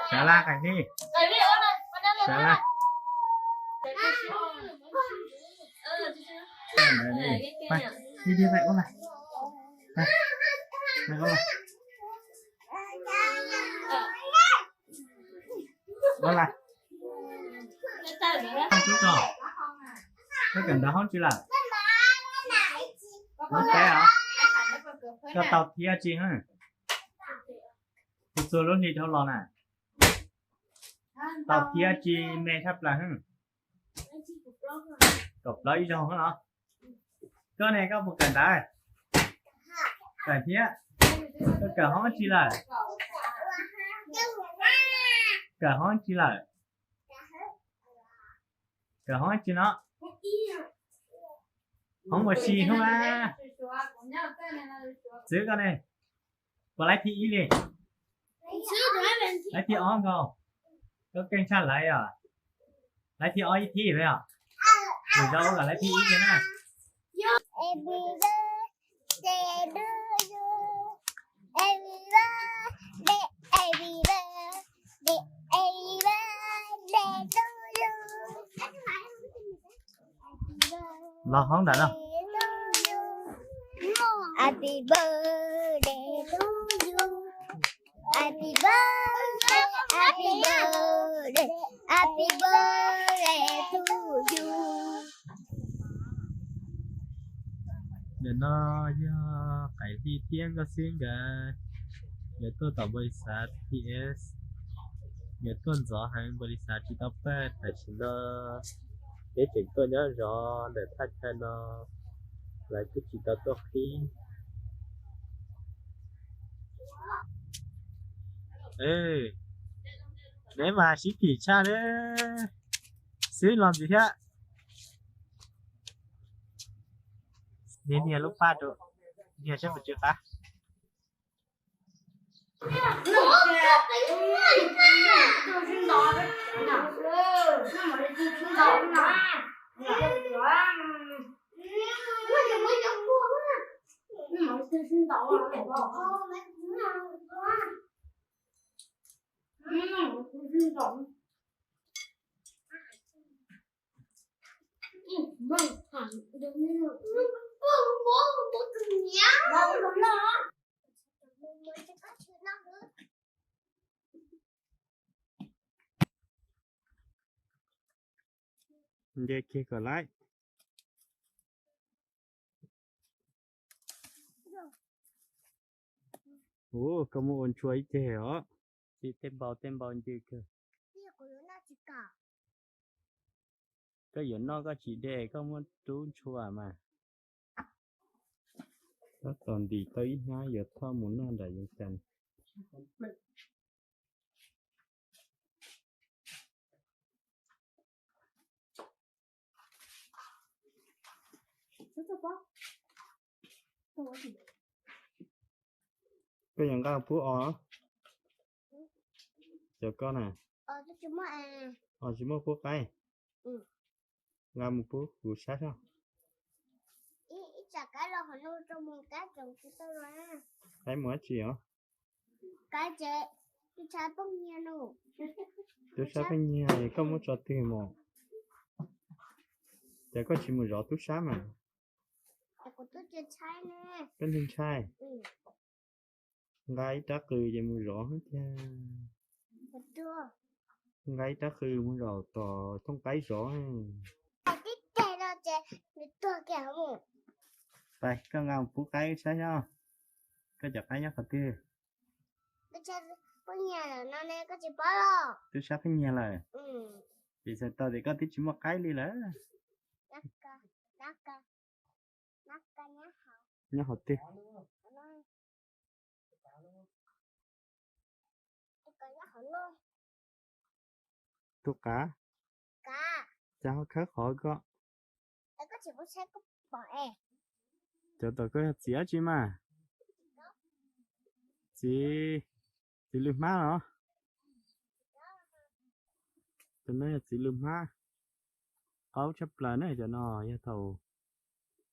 Sawv laj, qais hli. Sawv laj. Ua laj. Koj kawm ntawv hoob tsi lawm? Hoob peb os. Koj tau thib dab tsi? Kuv txuag lub hli dhau los na. Tau thib dab tsi me tshaj plaws? Kaum plaub ib zaug los. Koj ne, koj puas kawm ntawv? Kawm thiab. Koj kawm hoob tsi lawm? Kawm hoob tsi lawm? Kawm hoob tsi no? Hoob ua si hoob a. Txwv koj ne, puas laib thib ib li? Laib thib ob nkaus. Koj keej tshaj lawv os. Laib thib ob ib thib li os. Lwm zaus kom laib thib ib li na. Los hoob ntawm no. Ntawm no yog Qaim Hli thiab nkauj xwb nkawd, nkawd tuaj tom npaum li xav T S, nkawd tuaj ntxov heev npaum li xav tsis tau pawg. Tam sim no peb tseem tuaj nyob zov ntawm thaj chaw no, lawv twb tsis tau tuaj qhib. Neb mas sib phim tshaj, xib los ntxiv thiab. Niag niag lub paj rau, niag seb puas tsw qab. Nce kiag kom laib. Ua, koj muab ua ntshua ib ceg os. Txiv tej npau tej npau ncw kawg. Koj yuav noj koj tsis de, koj muab rub ntshua mas. Tab tom ntim tau ib hnab yuav thauj mus noj nram yeev cas. Koj yuav nqa pub os? Cov koj na. Os tsis muaj pub qaib. Nqa mus pub kuv saib soj. Qaib mus dab tsi os? Tub sab pheej nyiag, koj muab tso twg mos? Ces koj tsis mus zov tub sab mas. Koj ntshai ntshai. Nqa ib rab qws ces mus zov thiab. Nqa ib rab qws mus zaum tom thooj qaib zov. Pais, koj nqa mus pub qaib saib os. Koj cov qaib nyob qhov twg? Tub sab pheej nyiag lawm. Ces txhais tau tias koj twb tsis muaj qaib li lawm. Nyob hauv twg? Tus qav, cas ho khawb qhov koj? Cov tom koj yog txiv dab tsi mas? Txiv, txiv lws hmab los? Cov no yog txiv lws hmab. qaub tshaj plaws na, cov no yog thaum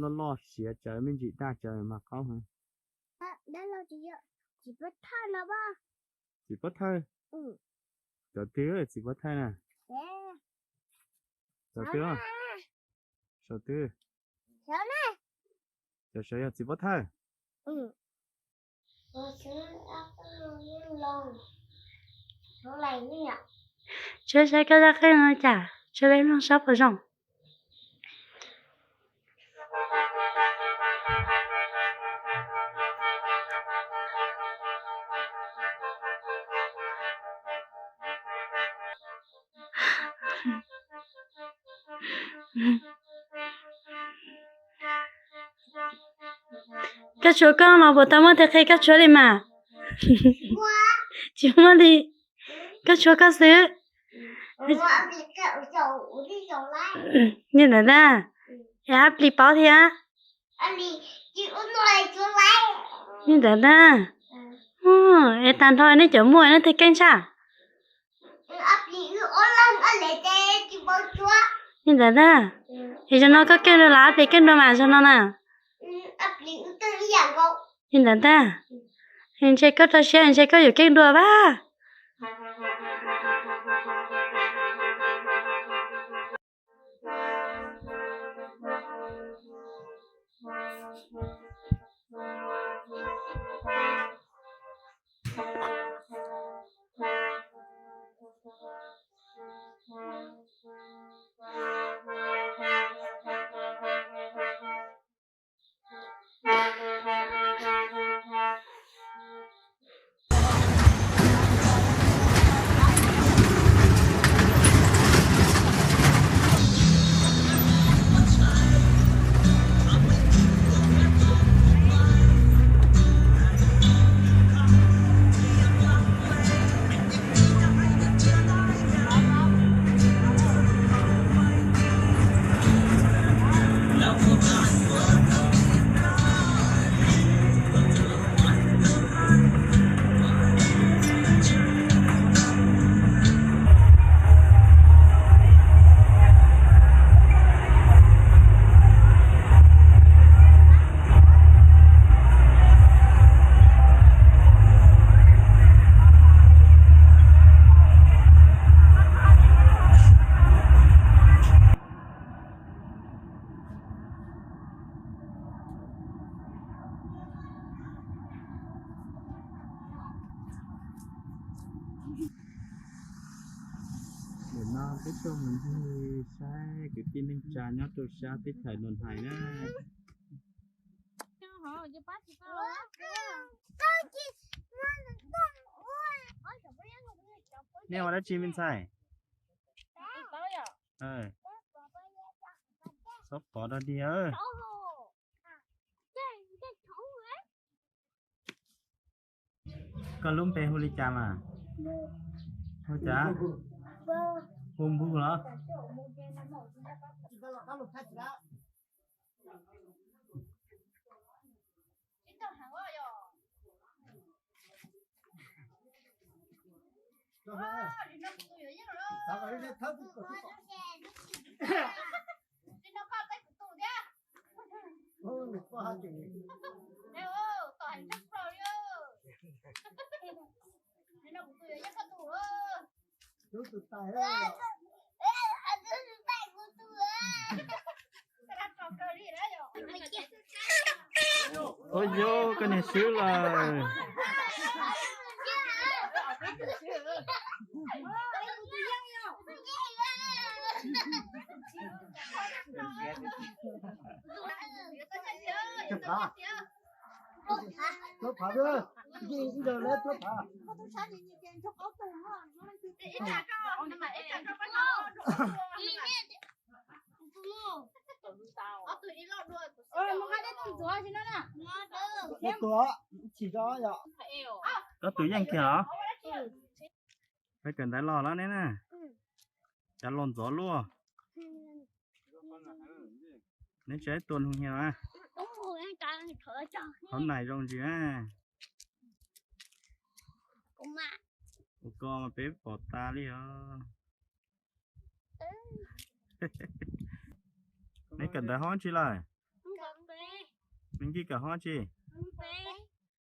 loj loj siav tsawv me ntsis daj tsawv mas qaub heev. Txiv pob thawj no, txiv pob thawj. Cov twg txiv pob thawj na? Cov twg? Saum twg? Cov saud yog txiv pob thawj. Tsuas saib koj zaj qeej no cas tsuas leb mloog sab pom zoo. Koj tshuav koj los puas tau muaj tus qhia koj tshuav li mas? Tsis muaj li, koj tshuav koj xwb. Li ntawd ntag, es ab plis paub thiab. Li ntawd ntag. Es tag nrho nej cov muaj nej tig keej tshaj. Li ntawd ntag. Es zaum no koj keej dua los ab plis keej dua mas zaum no na? Li ntawd ntag. Ntshe koj rau siab ntshe koj yuav keej dua vas. Nim no peb tuaj mus ncig saib kwv tij neej tsa nyob rau sab teb chaws Nus Hais na. Nej ua dab tsi me ntxhais? Xob pov dog dig. Koj lub npe hu li cas mas? Hu cas? Hu Npug los? Ua yog koj niag swb lawm. Koj tus yeej kiag los? Peb kawm ntawv los los neb na. Cas los ntxov luaj. Neb tsis tua nug nyias na. Hauv nais zoo ntsis na. Ua ko mas peb pom tas li os. Kawm ntawv hoob tsi lawm? Me Nkij kawm hoob tsi?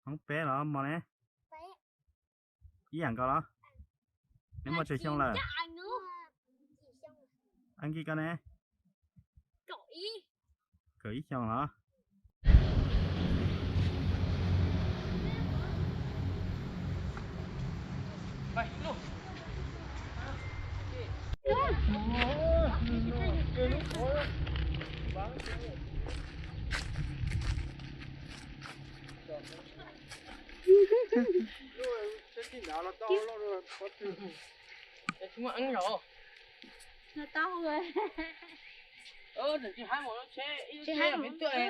Hoob peb los mos ne? Ib yam nkaus los? Neb muaj tsawg xyoo lawm? A Nkij koj ne? Kawm ib xyoos los? Tsis muaj eeb los. Tsis hais mus tsheb ib lub tsheb peb tuaj.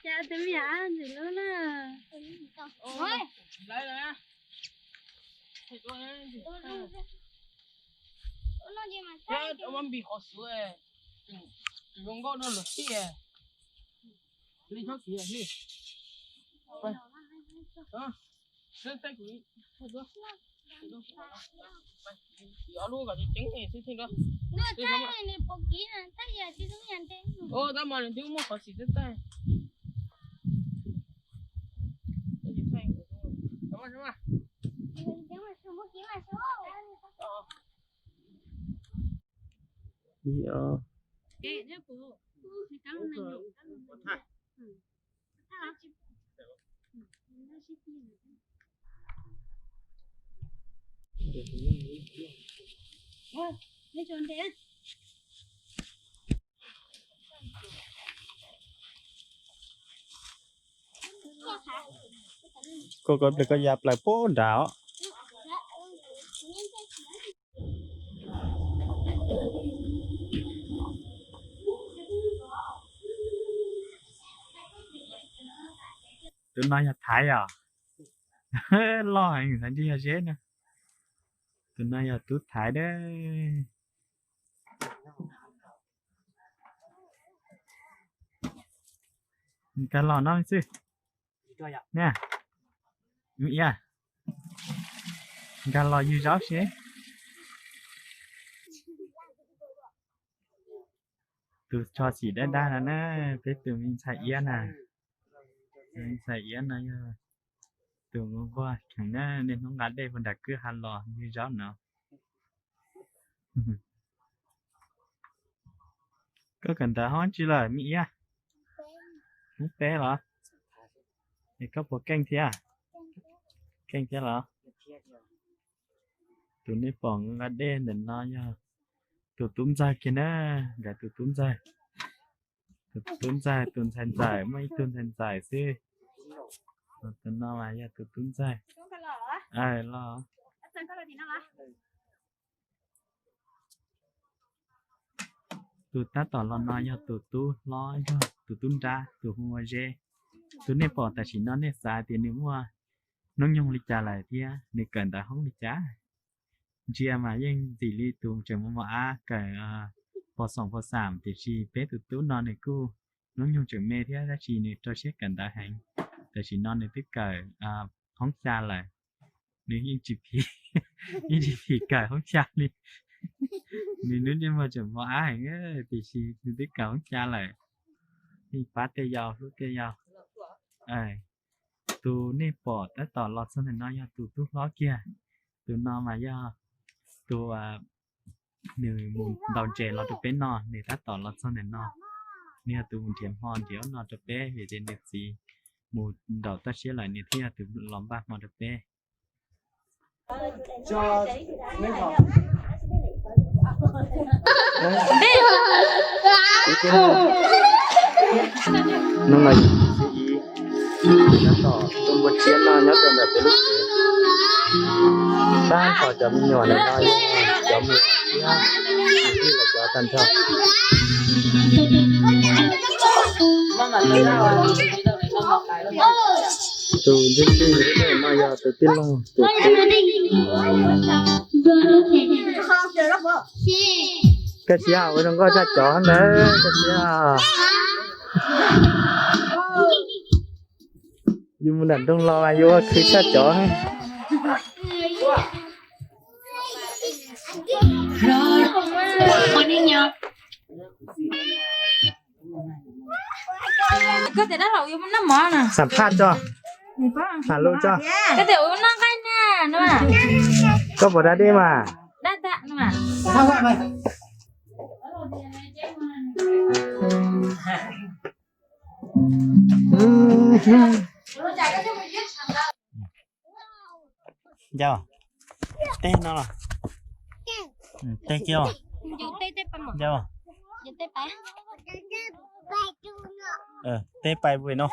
Cas tus me nyuam ntxim hlub na. Lawv na. Thiab ua npis qhov xwb, tus zoo nkauj no lawm thiab. Li txhob kiv li. Ob lub kom ceev xwb thiaj. Tab mas nws twb muaj qhov xim txaj txaj. Koj, koj plaws koj ya plaws puag nrad os. Tus no yog Thaiv os. Loj heev, xav ntshe yog Zeb na. Tus no yog tub Thaiv dab. Nkag los no xwb. Nkag los yug zaub seb. Tus tsho xim dab dab no na, peb tus me ntxhais Iab na. Me ntxhais Iab no yog tus nquag nquag kheev na, niaj hnub nqa dej puag nram kwj ha los yug zaub no. Koj kawm ntawv hoob tsi lawm me Iab? Hoob peb los? Es koj puas keej thiab? Keej thiab los? Tus nej pom nqa dej ntawm no yog tus tub ntxawg kiag na, nkawd tus tub ntxawg. Tus tub ntxawg, tus ntxhais ntxawm, muaj ib tug ntxhais ntxawm xwb. Tus no mas yog tus tub ntxawg. Los. Tus tab tom los no yog tus tub hlob, yog tus tub nrab, tus hu ua Zeb. Tus nej pom tam sim no nej xav tias nws muaj hnub nyoog li cas lawm thiab nws kawm ntawv hoob li cas? Ntsia mas yeej ntxim li tus tseem mos mos ab kawm pos xoom pos xam, tiam sis peb tus tub no nws kuj hnub nyoog tseem me thiab tab sis nws rau siab kawm ntawv heev. Tam sim no nws twb kawm hoob xya lawm. Nws yeej tsis phim, yeej tsis phim kawm hoob xya li. Nws lub ntsej muag tseem mos ab heev, tiam sis nws twb kawm hoob xya lawm. Yeej pab tej yau hlub tej yau. Tus nej pom tab tom los txog ntawm no yog tus tub hlob kiag. Tus no mas yog tus nws mus ntaus ntses los rau peb noj, nws tab tom los txog ntawm no. Nws yog tus mus nrhiav hmo nrhiav ub no rau peb vim tias nws txiv mus nraum toj siab lawm, nws thiaj yog tus los npaj hmo rau peb. Hnub no yog ib, tab tom tua npua tsiab no nyob rau ntawm peb lub tsev. Tab tom cov me nyuam ntawm no yog cov muam thiab, nws thiaj los cov tag nrho. Tus ntxwg ntxwg no yog tus tij laug tus tub. Koj siab ua zoo nkauj tshaj cov ntawd, koj siab. Yus mus nram nroog los mas yus ua khwv tshaj cov. Koj tias dab laug yuav muaj noj mov na. Xam phaj tso. Tham lus tso. Koj tias ua noj nqaij na no. Koj puas da dej mas? Dab tag no. Ncau, teg no los? Teg kiag. Ncau, teg pais pem no.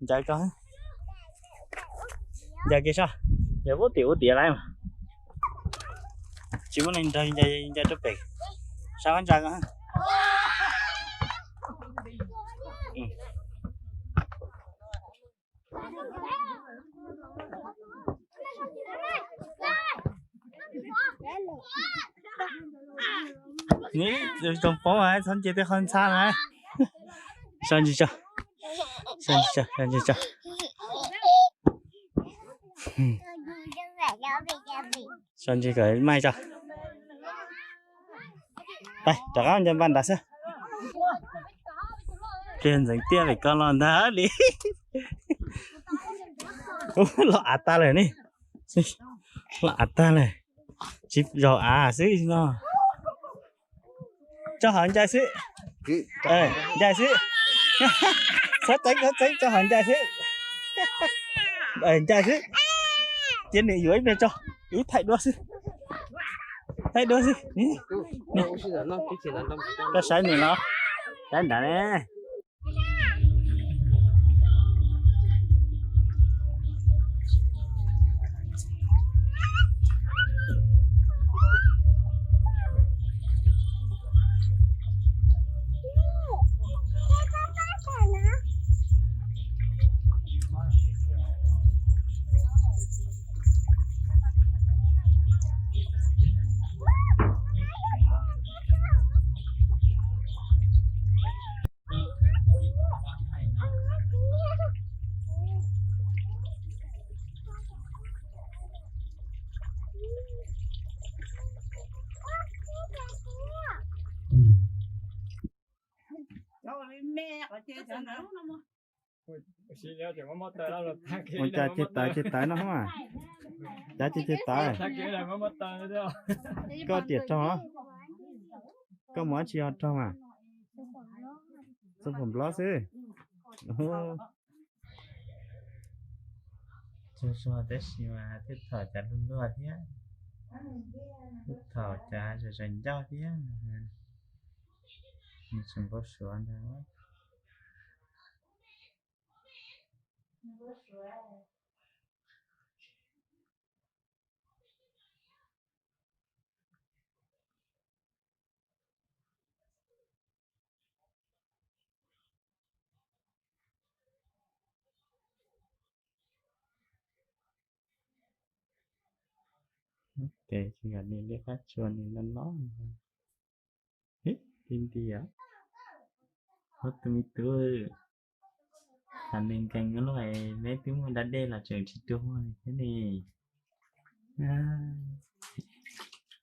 Ncaws koj, ncaws kiag soj, yog ub tim ub tiav lawm mas. Tsis muaj neeg nrog ncaws, ncaws rau pem sab qab ntsa ko. Tsoom paub mas txhob nce tej qhov ntxhab na. Soj ntsis tso, soj ntsis tso, soj ntsis tso. Soj ntsis kom maj tso. Pais rov qab ncaws npaj nrad xwb. Kiag ntxeev tiaj pem ko los ntag li. Los av tag lawm ne. Los av tag lawm. Tsis zaum av xwb no. Tso hauv ncaws xwb. Ncaws xwb. Txhob txeeb, txhob txeeb, tso hauv ncaws xwb. Ncaws xwb. Cia nws yuav ib pliag tso. Wb thaij duab xwb. Thaij duab xwb. Koj saib nws los, saib nrad ne. Ua cas ceg tawv ceg tawv no mas, cas ceg tawv. Koj tiam raug, koj mus dab tsi ho raug mas? Xoo pom nplob xwb. Tsaug zog tab sis mas tej thaum cas luag luag thiab, tej thaum cas zom zaws ncauj thiab. Nws tseem npau suav ntag. Ces tsis yog nws li qab tsuas nws no no. Ti nti os, ob tug me tub, xav nws nkees luaj, neb twb muaj da dej los tseem tsis tuag li thiab ne.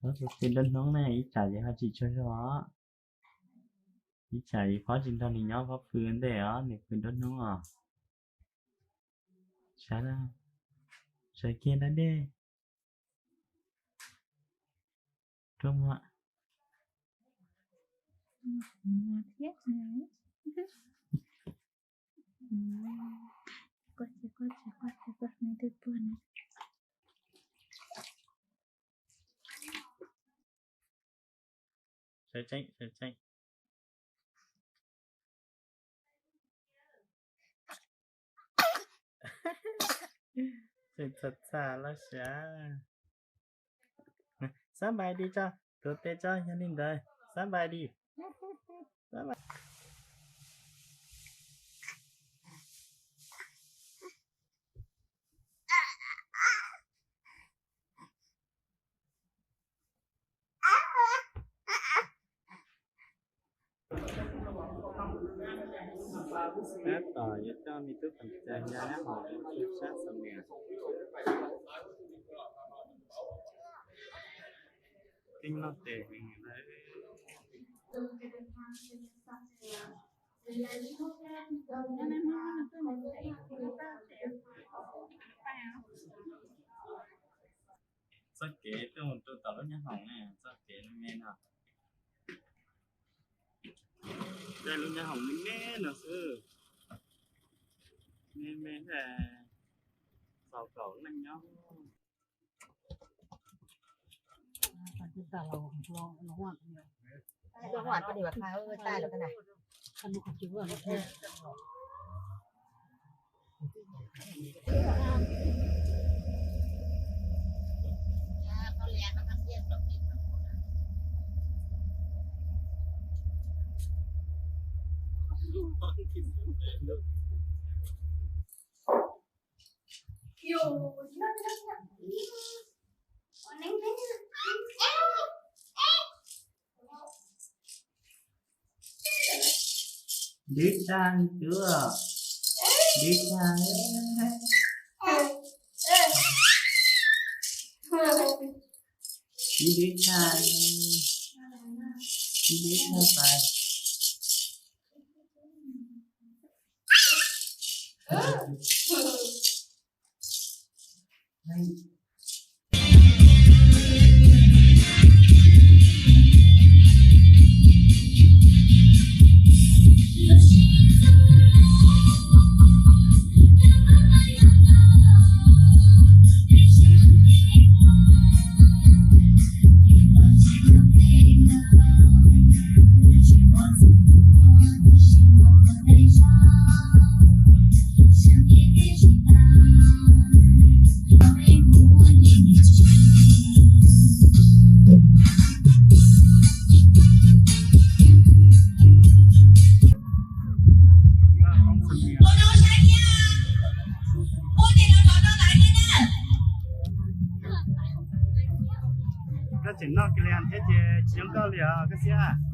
Ob tug pw nruab hnub ne, ib tsam ces ho tsis tsaug zog os. Ib tsam phob tsis nrog nws nyob, phob pw ntej os, nws pw nruab hnub os. Sawv kiag da dej. Rua muag. Quaj tsis quaj tsis quaj tsis quaj, neb twb tuag na. Sawv tseeb, sawv tseeb. Txham txham loj siab. Xab npais di tso, tuav tes tso, yog li ntawd xab npais di. Tab tom yuav coj me tub Qhov Cai ya nyob hauv sab xav nias. Keej loj tes heev lawm. Txoj kev tuaj mus rau tom lub nyab hoom ne, txoj kev me no. Tej lub nyab hoom me me no xwb, me me thiab, txaus kaum leej nyob. Dib tag tuaj, dib tag, dib dib tag, dib dib tag pais. Koj tseem noj kiag li thiab ces tsis zoo nkauj li os koj xiab.